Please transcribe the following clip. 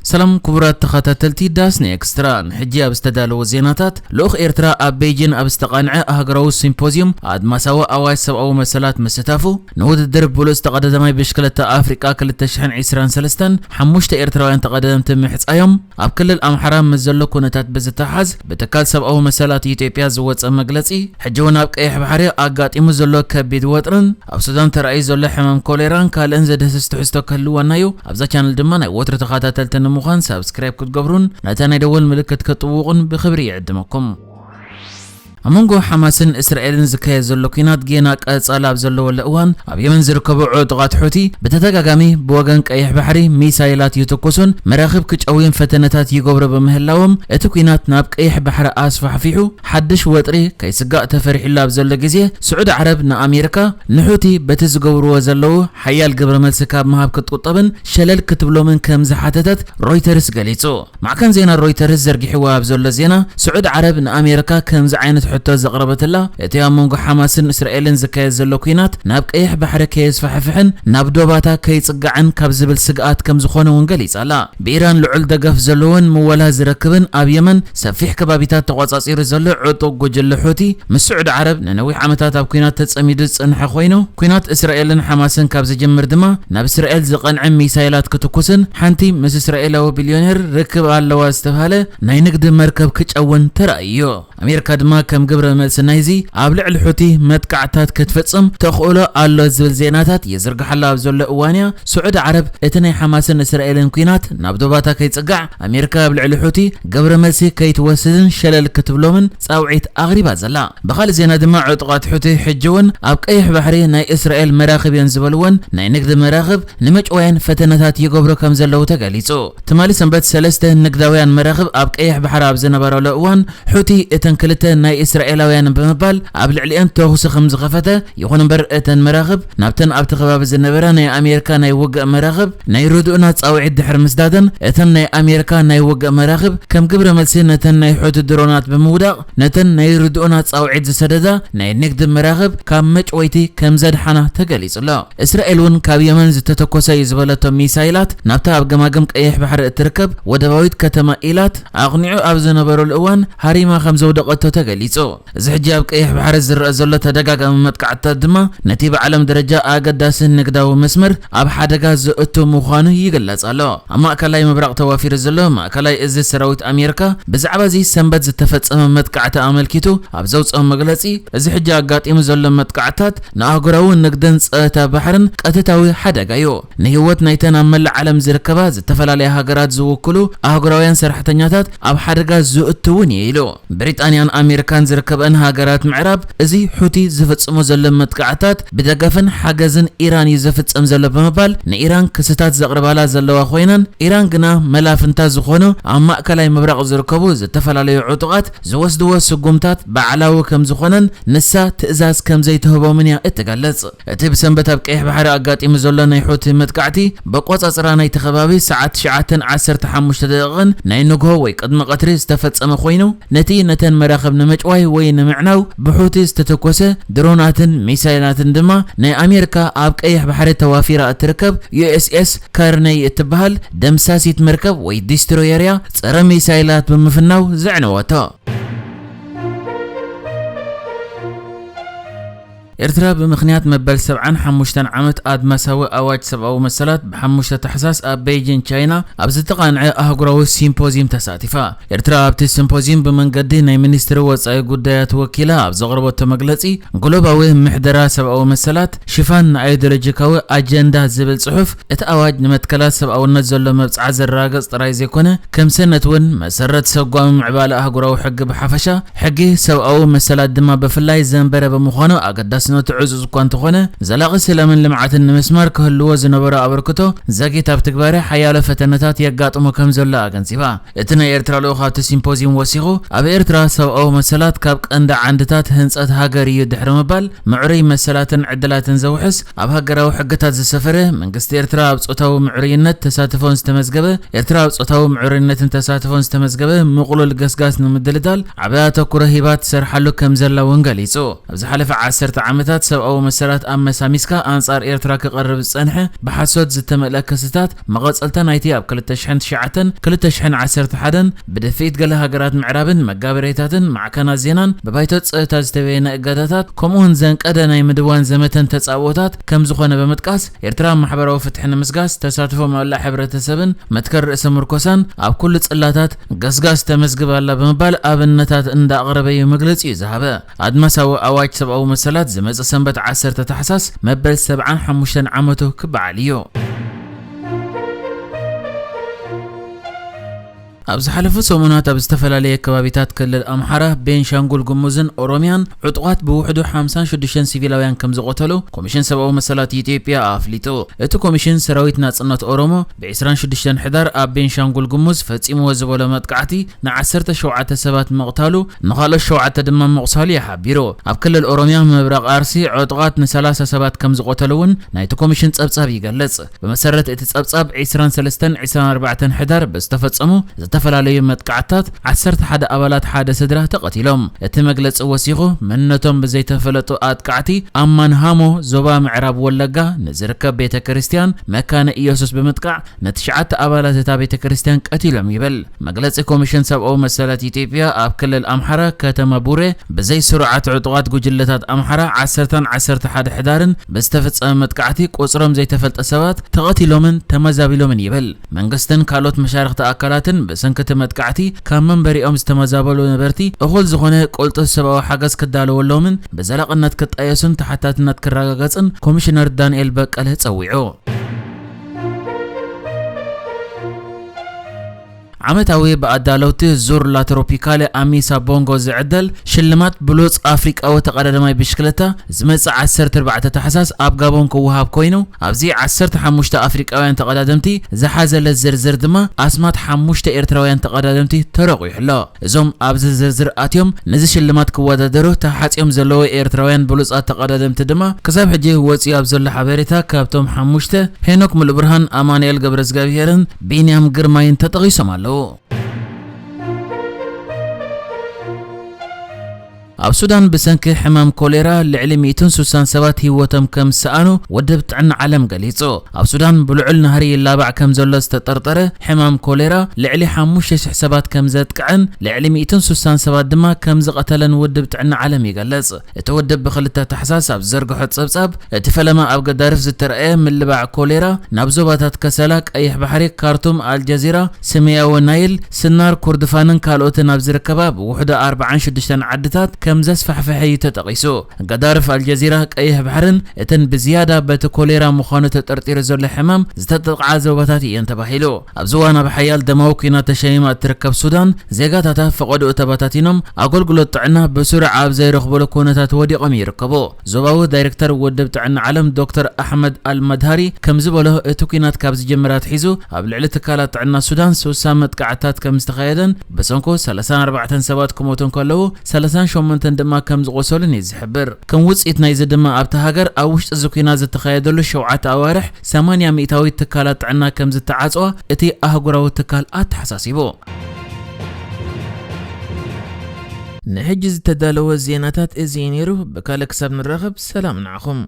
ሰላም ክቡራት ተኸታተልቲ ዳስኒ ኤክስትራ፣ ንሕጂ ኣብ ዝተዳለወ ዜናታት፣ ልኡኽ ኤርትራ ኣብ ቤይጂን ኣብ ዝተቓንዐ ኣህጉራዊ ሲምፖዝዩም ኣድማሳዊ ኣዋጅ ሰብኣዊ መሰላት ምስታፉ፣ ንውድድር ብሉጽ ተቐዳዳማይ ብሽክለታ ኣፍሪቃ ክልተ ሽሕን ዕስራን ሰለስተን ሓሙሽተ ኤርትራውያን ተቐዳደምቲ ምሕጻዮም፣ ኣብ ክልል ኣምሓራ ምስ ዘሎ ኩነታት ብዝተሓዝ ብትካል ሰብኣዊ መሰላት ኢትዮጵያ ዝወጸ መግለጺ፣ ሕጂ እውን ኣብ ቀይሕ ባሕሪ ኣጋጢሙ ዘሎ ከቢድ ወጥርን ኣብ ሱዳን ተራእዩ ዘሎ ሕማም ኮሌራን ካልእን ዘድህስስ ትሕዝቶ ክህልወና እዩ። ኣብዛ ቻነል ድማ ናይ ወትሩ ተኸታተልቲ ንምዃን ሳብስክራይብ ክትገብሩን ነታ ናይ ደወል ምልክት ክትጥውቑን ብኽብሪ ይዕድመኩም። ኣብ መንጎ ሓማስን እስራኤልን ዝካየድ ዘሎ ኲናት ጌና ቀጻሊ ኣብ ዘለወሉ እዋን፣ ኣብ የመን ዝርከቡ ዕጡቓት ሑቲ ብተደጋጋሚ ብወገን ቀይሕ ባሕሪ ሚሳይላት ይትኩሱን መራኽብ ክጨውዩን ፈተነታት ይገብሩ ብምህላዎም፣ እቲ ኲናት ናብ ቀይሕ ባሕሪ ኣስፋሕፊሑ ሓድሽ ወጥሪ ከይስጋእ ተፈሪሑሉ ኣብ ዘሎ ግዜ፣ ስዑዲ ዓረብ ንኣሜሪካ ንሑቲ በቲ ዝገብርዎ ዘለዉ ሓያል ግብረ መልሲ ካብ ምሃብ ክትቁጠብን ሸለል ክትብሎምን ከም ዝሓተተት ሮይተርስ ገሊጹ። ማዕከን ዜና ሮይተርስ ዘርጊሕዎ ኣብ ዘሎ ዜና፣ ስዑዲ ዓረብ ንኣሜሪካ ከምዚ ዓይነት ሕቶ ዘቕረበትላ፣ እቲ ኣብ መንጎ ሓማስን እስራኤልን ዝካየድ ዘሎ ኲናት ናብ ቀይሕ ባሕሪ ከየስፋሕፍሕን ናብ ዶባታ ከይጽጋዕን ካብ ዝብል ስግኣት ከም ዝኾነ እውን ገሊጻ ኣላ። ብኢራን ልዑል ደገፍ ዘለዎን ምወላ ዝረክብን ኣብ የመን ሰፊሕ ከባቢታት ተቖጻጺሩ ዘሎ ዕጡቕ ጉጅለ ሑቲ፣ ምስ ስዑዲ ዓረብ ንነዊሕ ዓመታት ኣብ ኲናት ተጸሚዱ ዝጸንሐ ኮይኑ፣ ኲናት እስራኤልን ሓማስን ካብ ዝጅምር ድማ ናብ እስራኤል ዝቐንዐ ሚሳይላት ክትኩስን ሓንቲ ምስ እስራኤላዊ ቢልዮኔር ርክብ ኣለዋ ዝተባህለ ናይ ንግዲ መርከብ ክጨውን ተራእዩ። ኣሜሪካ ድማ ከም ግብረ መልሲ ናይዚ ኣብ ልዕሊ ሑቲ መጥቃዕታት ክትፍጽም ተኽእሎ ኣሎ ዝብል ዜናታት ይዝርግሓላ ኣብ ዘሎ እዋንያ፣ ስዑዲ ዓረብ እቲ ናይ ሓማስን እስራኤልን ኲናት ናብ ዶባታ ከይጽጋዕ ኣሜሪካ ኣብ ልዕሊ ሑቲ ግብረ መልሲ ከይትወስድን ሸለል ክትብሎምን ጻውዒት ኣቕሪባ ዘላ። ብኻልእ ዜና ድማ ዕጡቓት ሑቲ ሕጂ እውን ኣብ ቀይሕ ባሕሪ ናይ እስራኤል መራኽብ እየን ዝበልወን ናይ ንግዲ መራኽብ ንምጭዋየን ፈተነታት ይገብሩ ከም ዘለዉ ተገሊጹ። ትማሊ ሰንበት ሰለስተ ንግዳውያን መራኽብ ኣብ ቀይሕ ባሕሪ ኣብ ዝነበራሉ እዋን ሑቲ እተን ክልተ ናይ እስራኤላውያን ብምባል ኣብ ልዕሊአን ተኹሲ ከም ዝኸፈተ፣ ይኹን እምበር እተን መራኽብ ናብተን ኣብቲ ከባቢ ዝነበራ ናይ ኣሜሪካ ናይ ውግእ መራኽብ ናይ ርድኡና ጻውዒት ድሕሪ ምስዳደን፣ እተን ናይ ኣሜሪካ ናይ ውግእ መራኽብ ከም ግብረ መልሲ ነተን ናይ ሑቲ ድሮናት ብምውዳቕ ነተን ናይ ርድኡና ጻውዒት ዝሰደዳ ናይ ንግዲ መራኽብ ካብ መጭወይቲ ከም ዘድሓና ተገሊጹ ኣሎ። እስራኤል እውን ካብ የመን ዝተተኮሰ እዩ ዝበለቶ ሚሳይላት ናብታ ኣብ ገማግም ቀይሕ ባሕሪ እትርከብ ወደባዊት ከተማ ኢላት ኣቕኒዑ ኣብ ዝነበረሉ እዋን ሃሪማ ከም ዘውደቐቶ ተገሊጹ። እዚ ሕጂ ኣብ ቀይሕ ባሕሪ ዝረአ ዘሎ ተደጋጋሚ መጥቃዕትታት ድማ ነቲ ብዓለም ደረጃ ኣገዳሲ ንግዳዊ መስመር ኣብ ሓደጋ ዘእቱ ምዃኑ ይግለጽ ኣሎ። ኣብ ማእከላይ ምብራቕ ተዋፊሩ ዘሎ ማእከላይ እዚ ሰራዊት ኣሜሪካ ብዛዕባ እዚ ሰንበት ዝተፈጸመ መጥቃዕቲ ኣመልኪቱ ኣብ ዘውጽኦ መግለጺ፣ እዚ ሕጂ ኣጋጢሙ ዘሎ መጥቃዕትታት ንኣህጉራዊ ንግድን ጸጥታ ባሕርን ቀጥታዊ ሓደጋ እዩ። ንህይወት ናይተን ኣብ መላእ ዓለም ዝርከባ ዝተፈላለያ ሃገራት ዝውክሉ ኣህጉራውያን ሰራሕተኛታት ኣብ ሓደጋ ዝእቱ እውን እዩ ኢሉ። ብሪጣንያን ኣሜሪካን ዝርከበን ሃገራት ምዕራብ፣ እዚ ሑቲ ዝፍጽሞ ዘሎ መጥቃዕታት ብደገፍን ሓገዝን ኢራን እዩ ዝፍጸም ዘሎ ብምባል ንኢራን ክስታት ዘቕርባላ ዘለዋ ኮይነን፣ ኢራን ግና መላፍንታ ዝኾኑ ኣብ ማእከላይ ምብራቕ ዝርከቡ ዝተፈላለዩ ዕጡቓት ዝወስድዎ ስጉምታት ባዕላዊ ከም ዝኾነን ንሳ ትእዛዝ ከም ዘይትህቦምን እያ እትገልጽ። እቲ ብሰንበት ኣብ ቀይሕ ባሕሪ ኣጋጢሙ ዘሎ ናይ ሑቲ መጥቃዕቲ፣ በቆጻጽራ ናይቲ ከባቢ ሰዓት ትሽዓተን ዓሰርተ ሓሙሽተ ደቂቕን ናይ ንግሆ ወይ ቅድሚ ቀትሪ ዝተፈጸመ ኮይኑ፣ ነቲ ነተን መራኽብ ንምጭዋይ ወይ ንምዕናው ብሑቲ ዝተተኮሰ ድሮናትን ሚሳይላትን ድማ ናይ ኣሜሪካ ኣብ ቀይሕ ባሕሪ ተዋፊራ እትርከብ ዩ ኤስ ኤስ ከርነይ እትበሃል ደምሳሲት መርከብ ወይ ዲስትሮየር እያ ጸረ ሚሳይላት ብምፍናው ዘዕነወቶ። ኤርትራ ብምኽንያት መበል ሰብዓን ሓሙሽተን ዓመት ኣድማሳዊ ኣዋጅ ሰብኣዊ መሰላት ብሓሙሽተ ታሕሳስ ኣብ ቤይጂን ቻይና ኣብ ዝተቓንዐ ኣህጉራዊ ሲምፖዝዩም ተሳቲፋ። ኤርትራ ኣብቲ ሲምፖዝዩም ብመንገዲ ናይ ሚኒስትሪ ወጻኢ ጉዳያት ወኪላ ኣብ ዘቕረበቶ መግለጺ፣ ግሎባዊ ምሕደራ ሰብኣዊ መሰላት ሽፋን ንኣይዲዮሎጂካዊ ኣጀንዳ ዝብል ጽሑፍ፣ እቲ ኣዋጅ ንመትከላት ሰብኣውነት ዘሎ መብጽዓ ዘረጋግጽ ጥራይ ዘይኮነ፣ ከም ሰነት እውን መሰረት ሰጓሚ ምዕባለ ኣህጉራዊ ሕጊ ብሓፈሻ፣ ሕጊ ሰብኣዊ መሰላት ድማ ብፍላይ ዘንበረ ብምዃኑ ኣገዳስነቱ ዕዙዝ እኳ እንተኾነ፣ ዘላቒ ሰላምን ልምዓትን ንምስማር ክህልዎ ዝነበሮ ኣበርክቶ ዛጊት ኣብ ትግባረ ሓያሎ ፈተነታት የጋጥሞ ከም ዘሎ ኣገንዚባ። እቲ ናይ ኤርትራ ልኡኽ ኣብቲ ሲምፖዝዩም ወሲኹ፣ ኣብ ኤርትራ ሰብኣዊ መሰላት ካብ ቀንዲ ዓንድታት ህንጸት ሃገር እዩ ድሕሪ ምባል፣ ምዕሩይ መሰላትን ዕድላትን ዘውሕስ፣ ኣብ ሃገራዊ ሕግታት ዝሰፈረ፣ መንግስቲ ኤርትራ ኣብ ጾታዊ ምዕሩይነት ተሳትፎን ዝተመዝገበ፣ ኤርትራ ኣብ ጾታዊ ምዕሩይነትን ተሳትፎን ዝተመዝገበ ምቕሉል ገስጋስ ንምድልዳል ዓቢ ኣተኩሮ ሂባ ትሰርሓሉ ከም ዘላ እውን ገሊጹ። ኣብ ዝሓለፈ ዓሰርተ ዓመት ዓመታት ሰብኣዊ መሰላት ኣመሳሚስካ ኣንጻር ኤርትራ ክቐርብ ዝጸንሐ ብሓሶት ዝተመልአ ክስታት፣ መቐጸልታ ናይቲ ኣብ ክልተ ሽሕን ትሽዓተን ክልተ ሽሕን ዓሰርተ ሓደን ብድፍኢት ገለ ሃገራት ምዕራብን መጋበሬታትን ማዕከናት ዜናን ብባይቶ ጸጥታ ዝተበየነ እገዳታት፣ ከምኡውን ዘንቀደ ናይ ምድዋን ዘመተን ተጻብኦታት ከም ዝኾነ ብምጥቃስ፣ ኤርትራ ማሕበራዊ ፍትሒ ንምስጋስ ተሳትፎ መላእ ሕብረተሰብን መትከል ርእሰ ምርኮሳን ኣብ ኩሉ ጽላታት ገስጋስ ተመዝግብ ኣላ ብምባል ኣብነታት እንዳቕረበ እዩ መግለጺኡ ዝሃበ። ኣድማሳዊ ኣዋጅ ሰብኣዊ መሰላት ዝመጽእ ሰንበት ዓሰርተ ታሕሳስ መበል ሰብዓን ሓሙሽተን ዓመቱ ክበዓል እዩ። ኣብ ዝሓለፉ ሰሙናት ኣብ ዝተፈላለየ ከባቢታት ክልል ኣምሓራ፣ ቤንሻንጉል ጉሙዝን ኦሮሚያን ዕጡቓት ብውሕዱ ሓምሳን ሽዱሽተን ሲቪላውያን ከም ዝቐተሉ ኮሚሽን ሰብኣዊ መሰላት ኢትዮጵያ ኣፍሊጡ። እቲ ኮሚሽን ሰራዊት ናጽነት ኦሮሞ ብዒስራን ሽዱሽተን ሕዳር ኣብ ቤንሻንጉል ጉሙዝ ፈጺምዎ ዝበሎ መጥቃዕቲ ንዓሰርተ ሸውዓተ ሰባት ምቕታሉ፣ ንኻልኦት ሸውዓተ ድማ ምቑሳሉ እዩ ሓቢሩ። ኣብ ክልል ኦሮሚያ ምብራቕ ኣርሲ ዕጡቓት ንሰላሳ ሰባት ከም ዝቐተሉ እውን ናይቲ ኮሚሽን ጸብጻብ ይገልጽ። ብመሰረት እቲ ጸብጻብ፣ ዒስራን ሰለስተን ዒስራን ኣርባዕተን ሕዳር ብዝተፈጸሙ ዝተፈላለዩ መጥቃዕትታት ዓሰርተ ሓደ ኣባላት ሓደ ስድራ ተቐቲሎም። እቲ መግለጺ ወሲኹ፣ መንነቶም ብዘይተፈለጡ ኣጥቃዕቲ ኣብ ማንሃሞ ዞባ ምዕራብ ወለጋ ንዝርከብ ቤተ ክርስቲያን መካነ ኢየሱስ ብምጥቃዕ ንትሽዓተ ኣባላት እታ ቤተ ክርስቲያን ቀቲሎም ይብል። መግለጺ ኮሚሽን ሰብኣዊ መሰላት ኢትዮጵያ፣ ኣብ ክልል ኣምሓራ ከተማ ቡሬ ብዘይ ስሩዓት ዕጡቓት ጉጅለታት ኣምሓራ ዓሰርተን ዓሰርተ ሓደ ሕዳርን ብዝተፈጸመ መጥቃዕቲ ቁጽሮም ዘይተፈልጠ ሰባት ተቐቲሎምን ተመዛቢሎምን ይብል። መንግስትን ካልኦት መሻርኽቲ ኣካላትን ብሰንኪ እቲ መጥቃዕቲ ካብ መንበሪኦም ዝተመዛበሉ ነበርቲ እኹል ዝኾነ ቅልጡፍ ሰብኣዊ ሓገዝ ክዳለወሎምን ብዘላቕነት ክጣየሱን ተሓታትነት ክረጋገጽን ኮሚሽነር ዳንኤል በቀለ ጸዊዑ። ዓመታዊ ብኣዳለውቲ ዙር ላትሮፒካለ ኣሚሳ ቦንጎ ዝዕደል ሽልማት ብሉጽ ኣፍሪቃዊ ተቐዳዳማይ ብሽክለታ ዝመጽእ ዓሰርተ ኣርባዕተ ታሕሳስ ኣብ ጋቦን ክወሃብ ኮይኑ፣ ኣብዚ ዓሰርተ ሓሙሽተ ኣፍሪቃውያን ተቐዳደምቲ ዝሓዘለ ዝርዝር ድማ ኣስማት ሓሙሽተ ኤርትራውያን ተቐዳደምቲ ተረቑሑ ኣሎ። እዞም ኣብዚ ዝርዝር ኣትዮም ነዚ ሽልማት ክወዳደሩ ተሓጽዮም ዘለዉ ኤርትራውያን ብሉጻት ተቐዳደምቲ ድማ ክሳብ ሕጂ ወጺኡ ኣብ ዘሎ ሓበሬታ፣ ካብቶም ሓሙሽተ፣ ሄኖክ ሙሉብርሃን፣ ኣማኑኤል ገብረዝጋብሄርን ቢንያም ግርማይን ተጠቒሶም ኣለዉ። ኣብ ሱዳን ብሰንኪ ሕማም ኮሌራ ልዕሊ ሚእትን ስሳን ሰባት ህይወቶም ከም ዝሰኣኑ ውድብ ጥዕና ዓለም ገሊጹ። ኣብ ሱዳን ብልዑል ናህሪ ይላባዕ ከም ዘሎ ዝተጠርጠረ ሕማም ኮሌራ ልዕሊ ሓሙሽተ ሽሕ ሰባት ከም ዘጥቅዐን ልዕሊ ሚእትን ስሳን ሰባት ድማ ከም ዝቐተለን ውድብ ጥዕና ዓለም ይገልጽ። እቲ ውድብ ብክልተ ታሕሳስ ኣብ ዝዘርግሖ ጸብጻብ፣ እቲ ፈለማ ኣብ ገዳርፍ ዝተረኣየ ምልባዕ ኮሌራ ናብ ዞባታት ከሰላ፣ ቀይሕ ባሕሪ፣ ካርቱም፣ ኣልጀዚራ፣ ሰማያዊ ናይል፣ ስናር፣ ኩርድፋንን ካልኦትን ኣብ ዝርከባ ብውሕዱ ኣርባዓን ሽዱሽተን ዓድታት ከም ዘስፋሕፈሐ እዩ ተጠቒሱ። ገዳርፍ ኣልጀዚራ፣ ቀይሕ ባሕርን እተን ብዝያዳ በቲ ኮሌራ ምዃኑ ተጠርጢሩ ዘሎ ሕማም ዝተጠቕዓ ዞባታት እየን ተባሂሉ። ኣብዚ እዋን ኣብ ሓያል ደማዊ ኲናት ተሸሚማ እትርከብ ሱዳን፣ ዜጋታታ ፈቐድኡ ተበታቲኖም ኣገልግሎት ጥዕና ብስሩዕ ኣብ ዘይረኽብሉ ኩነታት ወዲቖም ይርከቡ። ዞባዊ ዳይሬክተር ውድብ ጥዕና ዓለም ዶክተር ኣሕመድ ኣልመድሃሪ ከም ዝበሎ፣ እቲ ኲናት ካብ ዝጅምር ኣትሒዙ ኣብ ልዕሊ ትካላት ጥዕና ሱዳን ስሳ መጥቃዕትታት ከም ዝተኻየደን ብሰንኩ ሰላሳን ኣርባዕተን ሰባት ክሞቱ እንከለዉ ሰላሳን ሸሞንተን ድማ ከም ዝቖሰሉን እዩ ዝሕብር። ከም ውጽኢት ናይዚ ድማ ኣብታ ሃገር ኣብ ውሽጢ እዚ ኲናት ዝተኻየደሉ ሸውዓተ ኣዋርሕ ሰማንያ ሚእታዊት ትካላት ጥዕና ከም ዝተዓጽዋ እቲ ኣህጉራዊ ትካል ኣተሓሳሲቡ። ንሕጂ ዝተዳለወ ዜናታት እዚ እዩ ነይሩ። ብካልእ ክሳብ ንራኸብ ሰላም ንዓኹም።